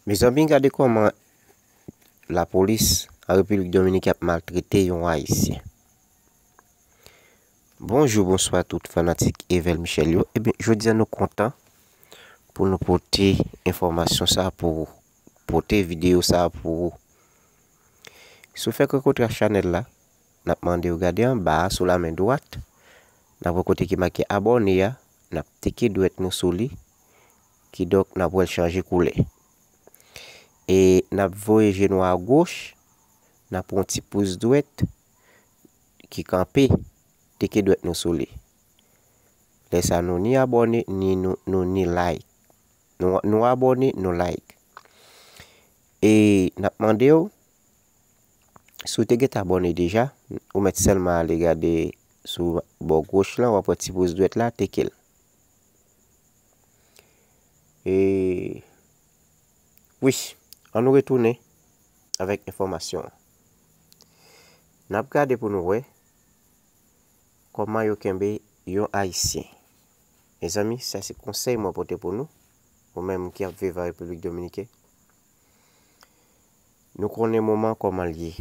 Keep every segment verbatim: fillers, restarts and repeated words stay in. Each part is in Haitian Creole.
Mezanmi, gade kòman lapolis an Repiblik Dominik ap maltrete yon Ayisyen. Bonjou, bonswa tout fanatik Evel Michel yo. Ebyen, jodi a nou kontan pou nou pote enfòmasyon sa pou ou, pote videyo sa pou ou. Si w fèk rankontre ak chanèl la, n ap mande w gade anba a sou lamen dwat, n ap wè kote ki make abòne a, n ap teke dwèt nou sou li, kidonk n ap wè l chanje koulè. E n ap voye je nou a goch, n ap pran yon ti pous dwèt ki kanpe, teke dwèt nou sou li. Lè sa nou ni abòne, ni nou, nou ni like. Nou, nou abòne, nou like. E n ap mande w, si w te gentan abòne deja, ou mèt sèlman ale gade sou bò goch lan, w ap wè ti pous dwèt la, teke l. E wi, ann nou retounen avèk enfòmasyon an. N ap gade pou nou wè kòman yo kenbe yon Ayisyen. Mezanmi, sa se konsèy mwen pote pou nou, ou menm ki ap viv an Repiblik Dominiken. Nou konnen moman kòman l ye.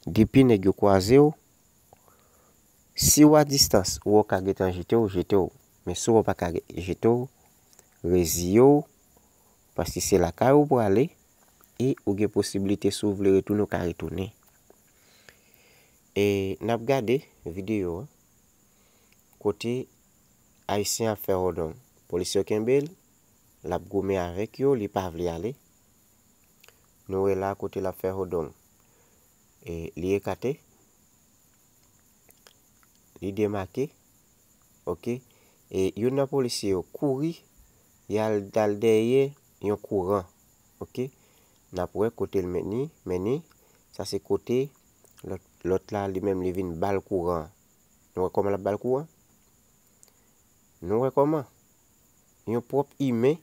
Depi nèg yo kwaze w, si w a distans, ou wè w ka gentan jete w, jete w. Men si w wè w pa ka ge- jete w, reziye w, paske se lakay ou prale, e ou gen posiblite si w vle retounen, ou ka retounen. E n ap gade videyo a, kote Ayisyen ap fè wodong. Polis yo kenbe l, l ap goumen avèk yo, li pa vle ale. Nou wè la kote l ap fè wodong. E li ekate, li demake, oke. E youn nan polisye yo kouri, y al, al dèyè yon kouran, oke. N ap wè kote l mennen, mennen, sa se kote lòt, lòt la, li menm, li vin ba l kouran. Nou wè kòman l ap ba l kouran? Nou wè kòman yon pwòp imen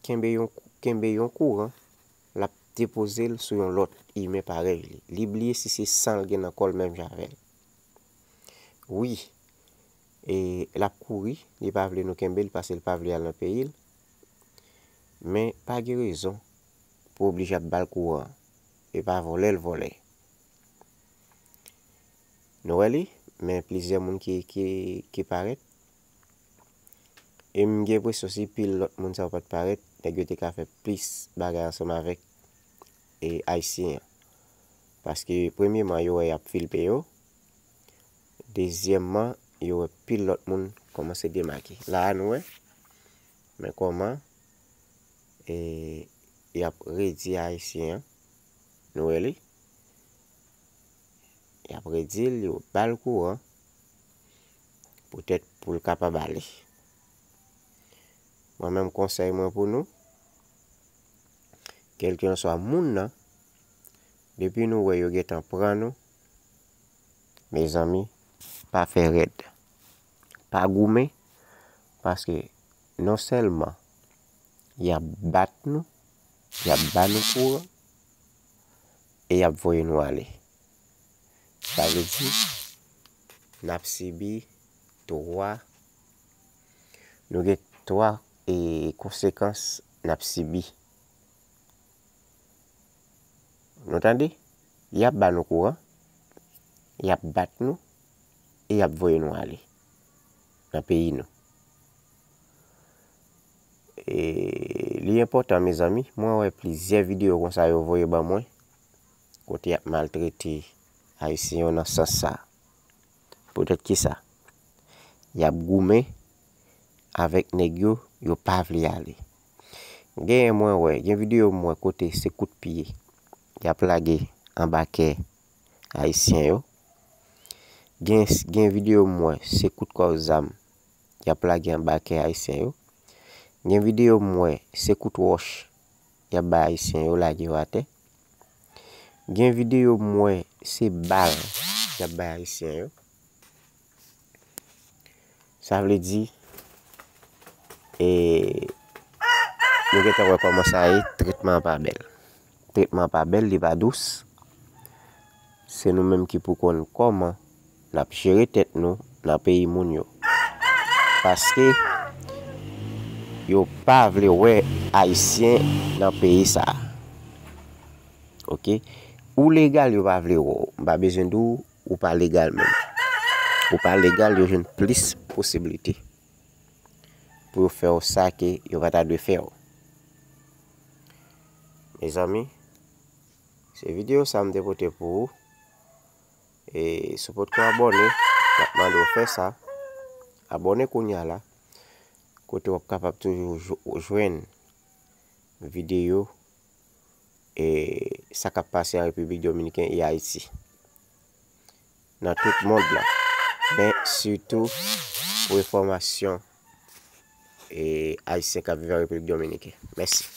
kenbe yon, kenbe yon kouran, l ap depoze l sou yon lòt imen parèy li. Li bliye si se san l gen nan kò l menm jan avè l. Wi, e l ap kouri, li pa vle nou kenbe l paske l pa vle al nan peyi l. Men pa gen rezon pou oblije ap ba l kouran. E pa vòlè l vòlè. Nou wè li, men plizyè moun ki, ki, ki parèt. E m gen enpresyon si pil lòt moun sa yo pa t parèt, nèg yo te ka fè plis bagay ansanm avèk, e, Ayisyen an. Paske, premyeman, yo wè y ap filme yo. Dezyèmman, yo wè pil lòt moun kòmanse demake. La a, nou wè, men kòman, e, y ap redi Ayisyen an. Nou wè li? Y ap redi l, yo ba l kouran, poutèt pou l kapab ale. Mwen menm, konsèy mwen pou nou, kèlkeswa moun nan, depi nou wè yo gentan pran nou, mezanmi, pa fè rèd. Pa goumen, paske non sèlman y ap bat nou, y ap ba nou kouran, e y ap voye nou ale. Sa vle di, n ap sibi twa, nou gen twa, e, konsekans n ap sibi. Nou tande? Y ap ba nou kouran, y ap bat nou, e y ap voye nou ale nan peyi nou. E, li enpòtan, mezanmi. Mwen wè plizyè videyo konsa yo voye ban mwen, kote y ap maltrete Ayisyen yo nan sans sa. Poutèt kisa? Y ap goumen avèk nèg yo, yo pa vle ale. Genyen mwen wè, gen videyo m wè kote se kout pye y ap lage anba kè Ayisyen yo. Gen, gen videyo m wè, se kout kòb zam y ap lage anba kè Ayisyen yo. Gen videyo m wè, se kout wòch y ap bay Ayisyen yo, lage yo atè. Gen videyo m wè, se bal y ap bay Ayisyen yo. Sa vle di, e, nou gentan wè kòman sa ye, tretman an pa bèl. Tretman an pa bèl, li pa dous. Se nou menm ki pou konn kòman n ap jere tèt nou nan peyi moun yo. Paske Yo pa vle wè Ayisyen nan peyi sa a. Oke? Ou legal, yo pa vle wè w. M pa bezwen di w, ou pa legal menm. Ou pa legal, yo jwenn plis posiblite pou yo fè w sa ke yo pa ta dwe fè w. Mezanmi, se videyo sa m te pote pou ou. E si w potko abòne, m ap mande w fè sa. Abòne kounye a la, kote w ap kapab toujou jw-, jwenn videyo e sa k ap pase an Repiblik Dominiken e Ayiti, nan tout mond lan, men sitou pou enfòmasyon e Ayisyen k ap viv an Repiblik Dominiken. Mèsi.